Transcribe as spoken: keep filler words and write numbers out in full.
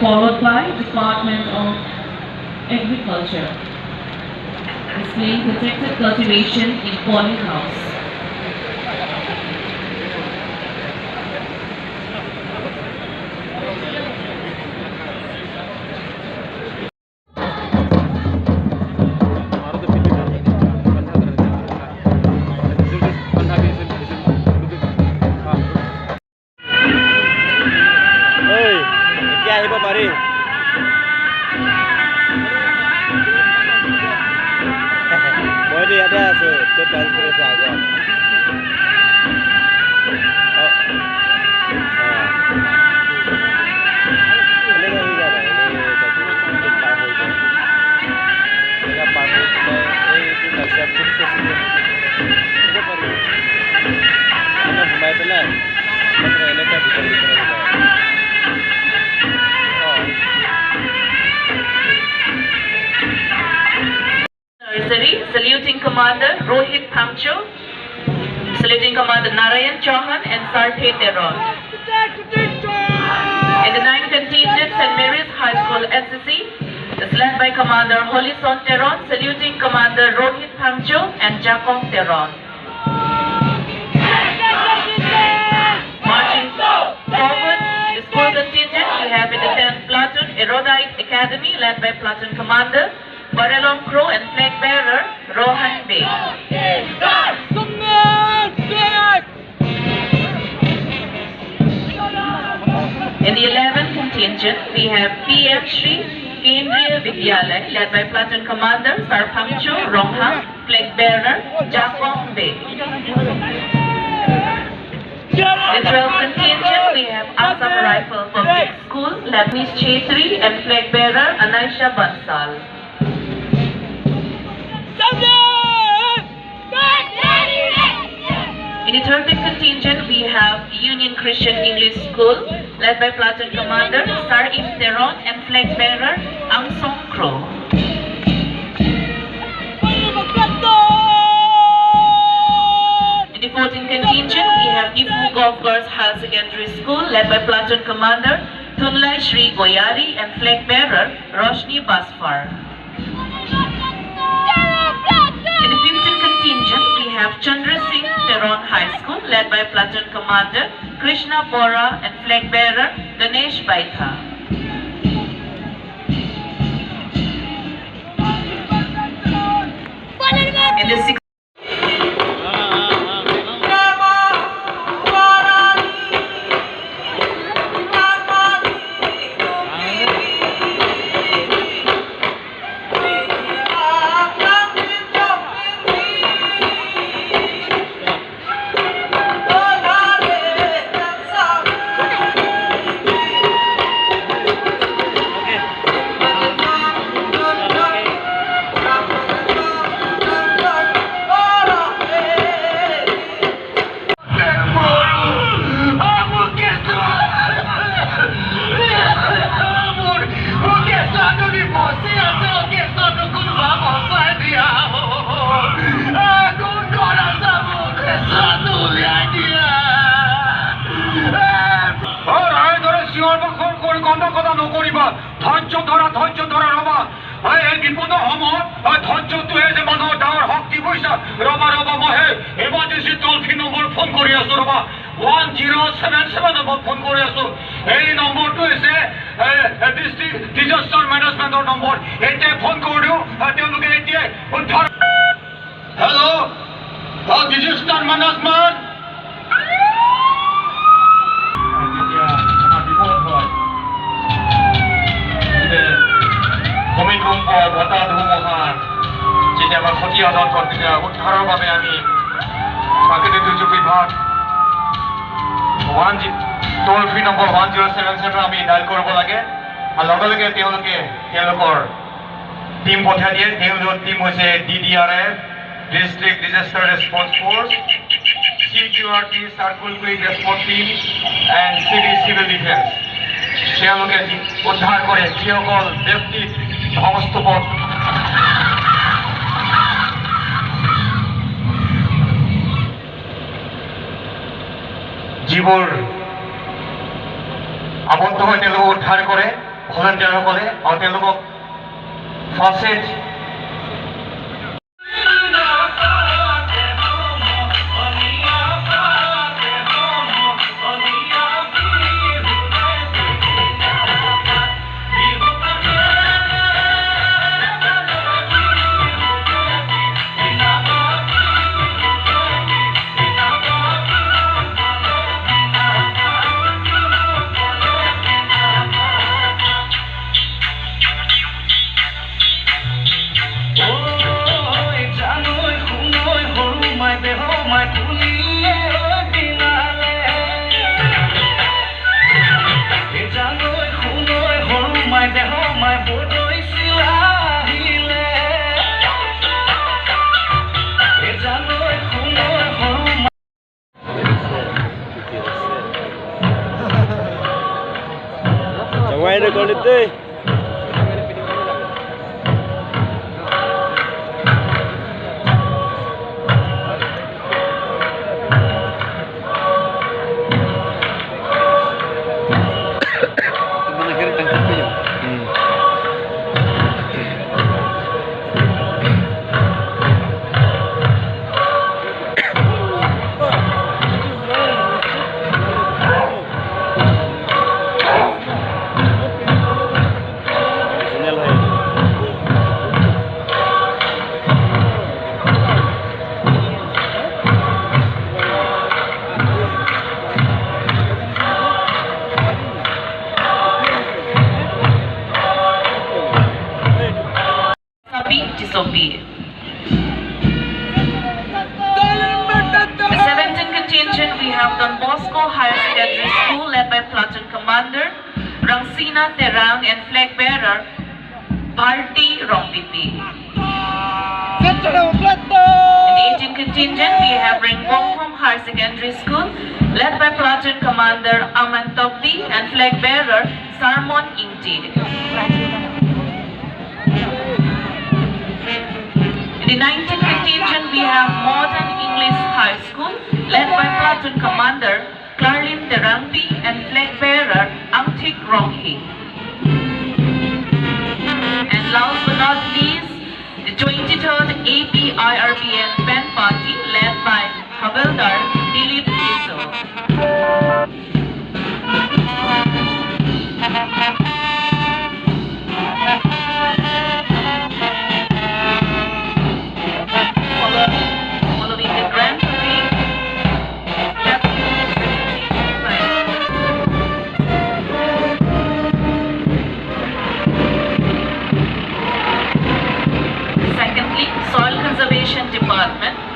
Followed by Department of Agriculture, displaying protected cultivation in poly house. Oi, এতিয়া আহিব পাৰি। মই তো ইয়াতে আছো, তই ডান্স কৰি আছ আগত। অ। অ। এনেকে হৈ যায়, এনেকে হৈ যায়। পাৰ হৈ যায়। এনেকে পাৰ হৈ পেলাই এইটো কাজিয়া ফুট ফেষ্টিভেল হ'ব পাৰি। মানে সোমাই পেলাই, মানে এনেকে ভিতৰত ভিতৰত সোমাই। অ। Nursery, saluting Commander Rohit Phangcho, saluting Commander Narayan Chauhan and Sarthe Teron. And the ninth contingent, Saint Mary's High School S S C, is led by Commander Holison Teron, saluting Commander Rohit Phangcho and Jakong Teron. Marching forward, the school contingent, we have in the tenth platoon, Erudite Academy, led by platoon commander Barelong Kro and flag bearer Rohan Bey. In the eleventh contingent, we have P M Shri Kendriya Vidyalaya, led by platoon commander Sarphangcho Ronghang, flag bearer Jakong Bey. The twelfth contingent, we have Assam Rifle Public School, led Miss Chetri and flag bearer Anaisha Bansal. In the thirteenth contingent, we have Union Christian English School, led by platoon commander Sar Im Teron and flag bearer Angsong Kro. In the fourteenth contingent, we have Diphu Golf Girls Higher Secondary School, led by platoon commander Thunlai Shri Goyari and flag bearer Roshni Basfar. In the fifteenth contingent, we have Chandra Singh Teron High School, led by platoon commander Krishna Bora and flag bearer Ganesh Baitha. In the sixth অ, ৰাইজৰে চিঞৰ বাখৰ কৰি কন্দা কটা নকৰিবা। ধৈৰ্য ধৰা, ধৈৰ্য ধৰা, ৰবা। এই, এই বিপদৰ সময়ত, এই ধৈৰ্যটোৱে যে মানুহৰ ডাঙৰ শক্তি বুজিছা। ৰবা, ৰবা, মই সেই emergency toll free number phone কৰি আছো, ৰবা। ওৱান জিৰ' ছেভেন ছেভেন নম্বৰত ফোন কৰি আছো। এই নম্বৰটো হৈছে, এ, এ, ডিষ্ট্ৰিক্ট ডিজাষ্টাৰ মেনেজমেণ্টৰ নম্বৰ। এতিয়া ফোন কৰি দিওঁ, এ, তেওঁলোকে এতিয়া উদ্ধাৰ। হেল্ল', অ, ডিজাষ্টাৰ মেনেজমেণ্ট। যেতিয়া আমাৰ বিপদ হয়, যে ভূমিকম্প, বতাহ, ধুমুহা, যেতিয়া আমাৰ ক্ষতি সাধন কৰে, তেতিয়া উদ্ধাৰৰ বাবে আমি প্ৰাকৃতিক দুৰ্যোগ বিভাগ one G-, toll free number one zero' seven seven আমি ডায়েল কৰিব লাগে। আৰু লগে লগে তেওঁলোকে তেওঁলোকৰ টিম পঠাই দিয়ে। তেওঁলোকৰ টিম হৈছে D D R F, district disaster response force, C Q R T, circle quick response team and C D civil defence. তেওঁলোকে যি উদ্ধাৰ কৰে, যিসকল ব্যক্তি ধ্বংসস্তূপত যিবোৰ আবদ্ধ হৈ তেওঁলোকক উদ্ধাৰ কৰে, ভলেণ্টিয়াৰসকলে আৰু তেওঁলোকক first aid Chongmai de kondit de. Teman akhir tangkap ko ya. Hmm. Sabi Tisopi. The seventeenth contingent, we have Don Bosco Higher Secondary School, led by Platoon Commander Rangsina Terang and flag bearer Bharti Rongpipi. Central Plateau! In the eighteenth contingent, we have Rengbonghom Higher Secondary School, led by Platoon Commander Aman Tokbi and flag bearer Sarmon Ingti. In the nineteenth contingent, we have Modern English High School, led by Platoon Commander Clarlin Terangpi and flag bearer Angthik Ronghi. And last but not least, the twenty-third A P I R B N Band Party, led by Havildar Dilip Tisso. Following the grand parade, secondly, Soil Conservation Department.